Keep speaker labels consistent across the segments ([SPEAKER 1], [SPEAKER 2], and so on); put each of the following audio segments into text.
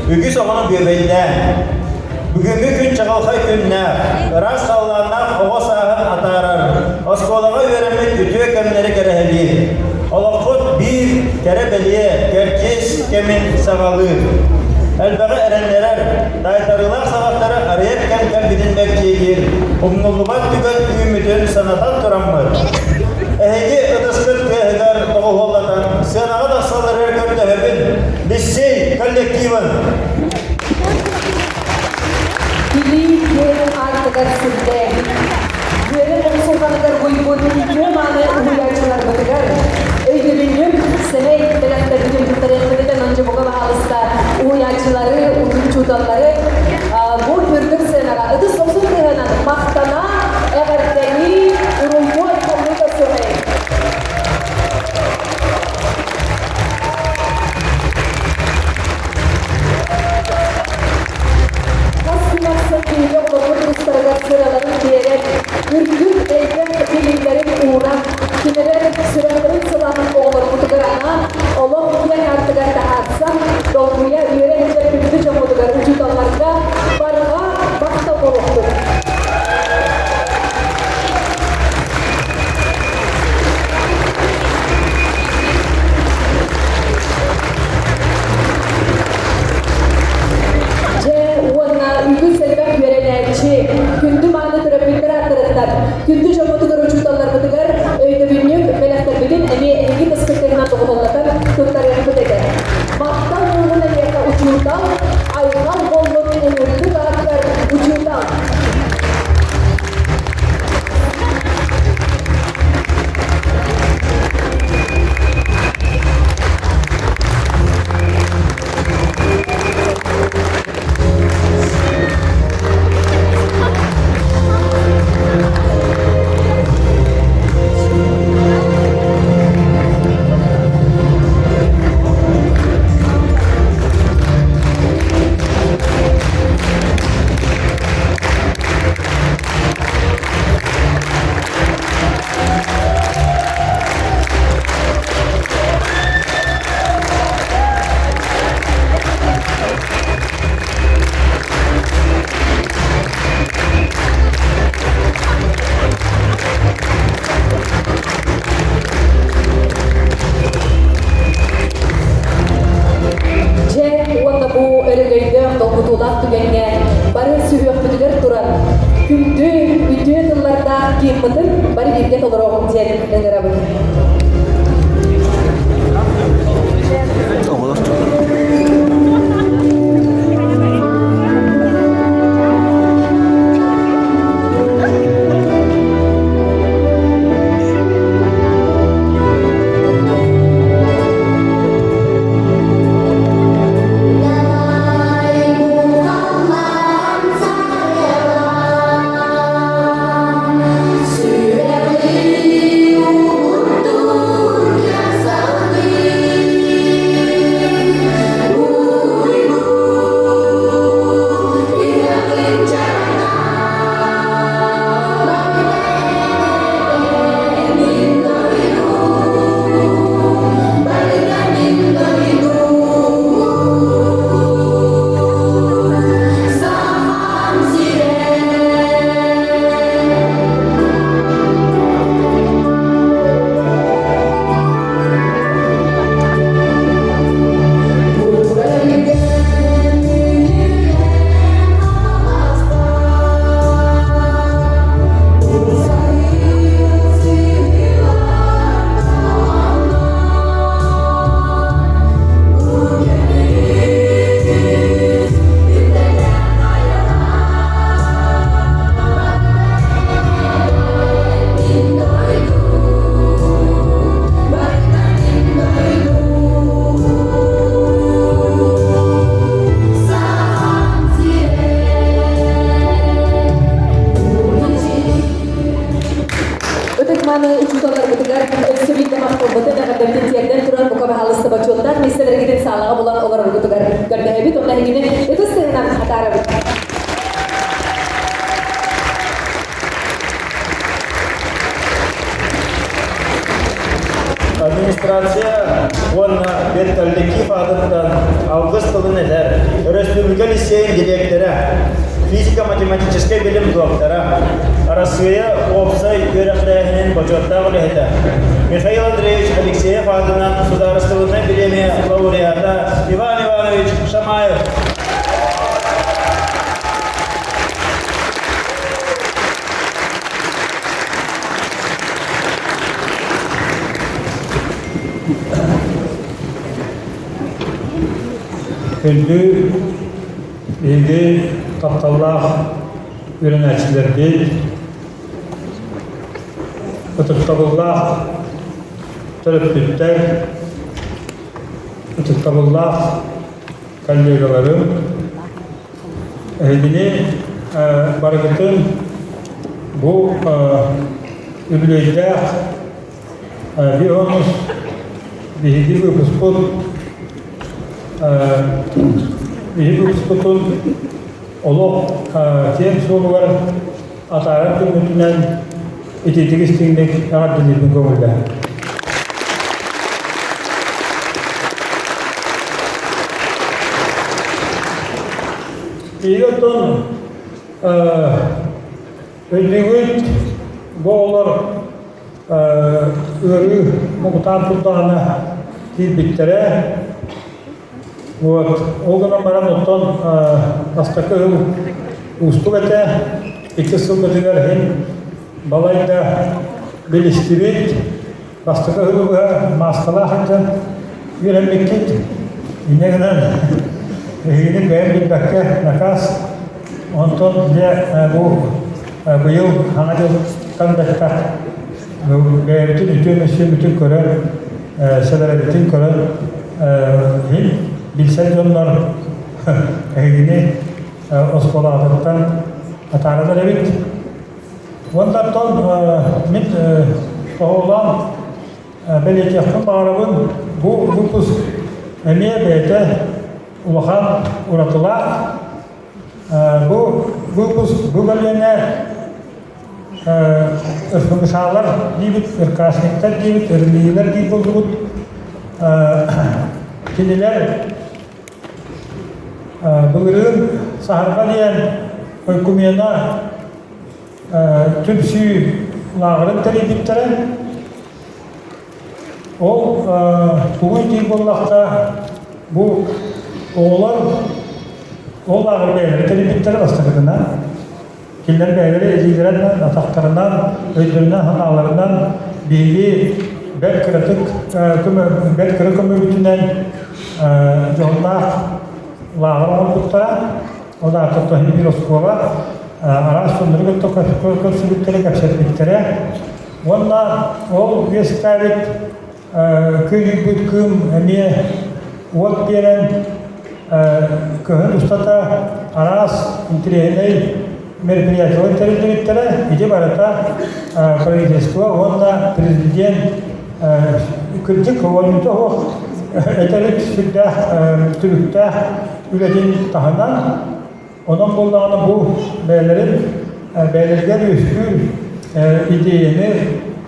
[SPEAKER 1] Үгүс оҕону бүөбэйдээн, бүгүҥҥү күн чаҕылхай күннээх, ыраас халлааннаах оҕо сааһын атаарар, оскуолаҕа үөрэммит үтүө кэмнэри кэрэһэлиир. Олоххут биир кэрэ-бэлиэ, кэрчис кэмин саҕалыыр. Элбэҕи эрэннэрэр, таайтарыылаах саҕахтары арыйар кэм кэлбитин мэктиэлиир, умнуллубат түгэн үүммүтүн санатан тураммыт, эһиги ытыскыт тыаһыгар тоҕуһуоллатан сыанаҕа тахсалларыгар көрдөһөбүн, Лиссиэй коллективын!
[SPEAKER 2] Билии киэҥ аартыгар сирдээбит, үөрэх умсулҕаныгар уйбут үтүө-мааны уһуйааччыларбытыгар өйдөбүнньүк сэмэй бэлэхтэрбитин туттарыахпытын ончубука баһаалыста уһуйааччылары, учууталлары бу үрдүк сыанаҕа ытыс сохсун тыаһынан махтана, эҕэрдэлии, уруйдуу айхаллыы көрсүөҕэй! Хас күн ахсын биһиги оҕолорбут тустарыгар сыраларын биэрэн, үрдүк элбэх билиилэрин ууран, кинилэр сүрэхтэрин сылааһын оҕолорбутугар анаан, олох киэҥ аартыгар таһаарсан, долгуйа үөрэ илдьэр күндү дьоммутугар учууталларга барҕа махтал буолуохтун! Дьэ уонна үгүс элбэх үөрэнээччи, күндү мааны төрөппүттэр ааттарыттан, күндү дьоммутугар учууталларбытыгар өйдөбүнньүк бэлэхтэрбитин эмиэ эһиги тыскыттарынан доҕуһуоллатан туттарыахпыт этэ. Махтал буоллун эһиэхэ учуутал, айхал буоллун уһуйбут ааттар учуутал! Дьэ уонна бу өрөгөйдөөх долгутуулаах түгэҥҥэ бары сүһүөхпүтүгэр туран күндү, үтүө тыллардаах гиммытын бары бииргэ толоруоҕуҥ диэн ыҥырабыт.
[SPEAKER 3] Оҕолор
[SPEAKER 2] Ытык-мааны учууталларбытыгар өссө биирдэ махталбытын, эҕэрдэбитин тиэрдэн туран, бука баһаалыста бочуоттаах миэстэлэргитин саалаҕа булан олороргутугар көрдөһөбүт уонна эһигини ытыс тыаһынан атаарабыт.
[SPEAKER 1] Администрация уонна педколлектив аатыттан алгыс тылын этэр. лицейин дириэктэрэ, физико-математическай билим доктора, Арассыыйа уопсай үөрэхтээһинин бочуоттаах үлэһитэ Михаил Андреевич Алексеев аатынан судаарыстыбаннай бириэмийэ лауреата Иван Иванович Шамаев.
[SPEAKER 3] Күндү биһиги тапталлаах үөрэнээччилэрбит, ытыктабыллаах төрөппүттэр, ытыктабыллаах коллегаларым, эһигини барыгытын бу үбүлүөйдээх Биһиги биһиги выпускпут биһиги выпускпутун олох киэҥ суолугар атаарар күммүтүнэн итиитик истиҥник эҕэрдэлиирбин көҥүллэһэн. Биһиги оттон өйдүүгүт бу оҕолор ыарыы муҥутаан турдаҕына киирбиттэрэ. Вот. Ол гынан баран оттон бастакы ыл уустук этэ. Икки сылбытыгар иһин балайда билистибит. Бастакы ыһылы быһа мааскалаах сылдьан үөрэммиккит. Инньэ гынан эһигини бэйэм билбэккэ накаас. Онтон дьэ бу быйыл Саҥа дьылтан бэттэх бэйэбитин үтүө мөссүөммүтүн көрөн, сэбэрэбитин көрөн иһин билсэр дьоннор эһигини оскуолаҕытыттан атааран эрэбит. Уонна оттон мин оҕолоон бэлиэтиэхпин баҕарабын, бу выпуск эмиэ бэйэтэ улахан уратылаах. Бу выпуск бу көлүөнэ РФМШ-лар диибит, РКшниктар диибит, РМИ-лэр диир буоллубут. Кинилэр былырыын Саһарҕа диэн Ойкумена түмсүү лааҕырын тэрийбиттэрэ. Ол тугуй диир буоллахха, бу оҕолор ол лааҕыр бэйэлэрэ тэрийбиттэрэ бастакытынан. Кинилэр бэйэлэрэ илиилэринэн, атахтарынан, өйдөрүнэн-санааларынан биһиги бэрт кыратык бэрт кыра көмөбүтүнэн дьоһуннаах лааҕыр оҥорбуттара. Ол аата биир оскуола араас дьоннору кытта көрсүбүттэрэ, кэпсэппиттэрэ. Уонна ол үөскээбит кыайыйбыт кыым эмиэ уот биэрэн кыһын устата араас интэриэһинэй мероприятиелар тэриллибиттэрэ. Ити барыта правительство уонна президент кырдьык оонньуута суох этэрик сүрдээх түбүктээх үлэтин таһынан онон буоллаҕына бу бэйэлэрин бэйэлэригэр үөскүүр идеяны,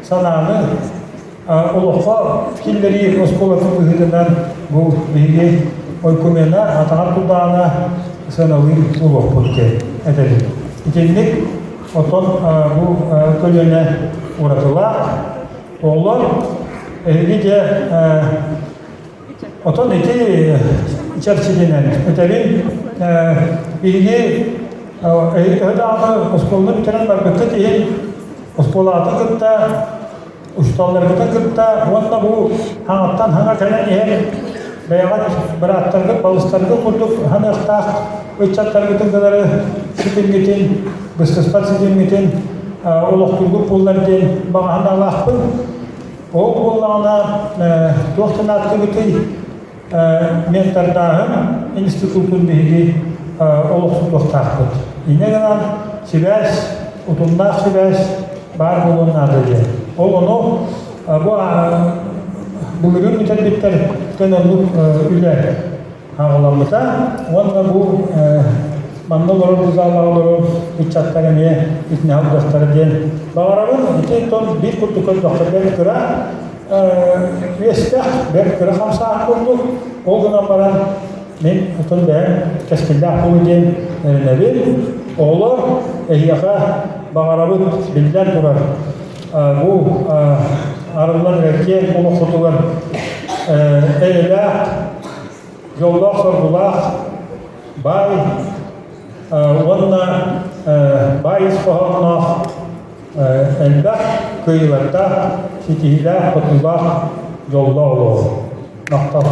[SPEAKER 3] санааны олоххо киллэрии оскуолатын быһыытынан бу биһиги Ойкумена атаҕар турдаҕына сыаналыыр буолуохпут диэн этэбин. Итинник оттон бу көлүөнэ уратылаах. Оҕолор эһиги дьэ отон ити чэрчитинэн этэбин биһиги эһиги төһө даҕаны оскуоланы бүтэрэн барбыккыт иһин оскуолаҕытын кытта Учууталларгытын кытта уонна бу хаҥаттан хаҥа кэлэн иһэр бэйэҕит бырааттаргыт, балыстаргыт курдук ханыахтаах ыччаттаргытын кытары ситимҥитин, быстыспат ситимҥитин олохтуургут буоллар диэн баҕа санаалаахпын. Ол буоллаҕына туох санааттыгытый? Ментордааһын институтун биһиги олохсутуохтаахпыт. Инньэ гынан сибээс, утумнаах сибээс баар буолуон наада диэн. Ол ону бу былырыын бүтэрбиттэртэн оннук үлэ аҕаламмыта уонна бу манна олорор бу залаҕа олорор ыччаттар эмиэ итини алгастара диэн баҕарабын. Ити тон биир курдук көрдөххө бэрт кыра үөстээх, бэрт кыра хамсааһын курдук. Ол гынан баран. Мин отон бэйэм кэскиллээх буолуо диэн эрэнэбин. Оҕолор, эһиэхэ баҕарабыт, биллэн турар, бу арыллан эрэр киэҥ олоххутугар эйэлээх, дьоллоох-соргулаах, баай уонна баай ис хоһоонноох элбэх кыайыылардаах, ситиһиилээх, хотуулаах, дьоллоох олоҕу. Махтал.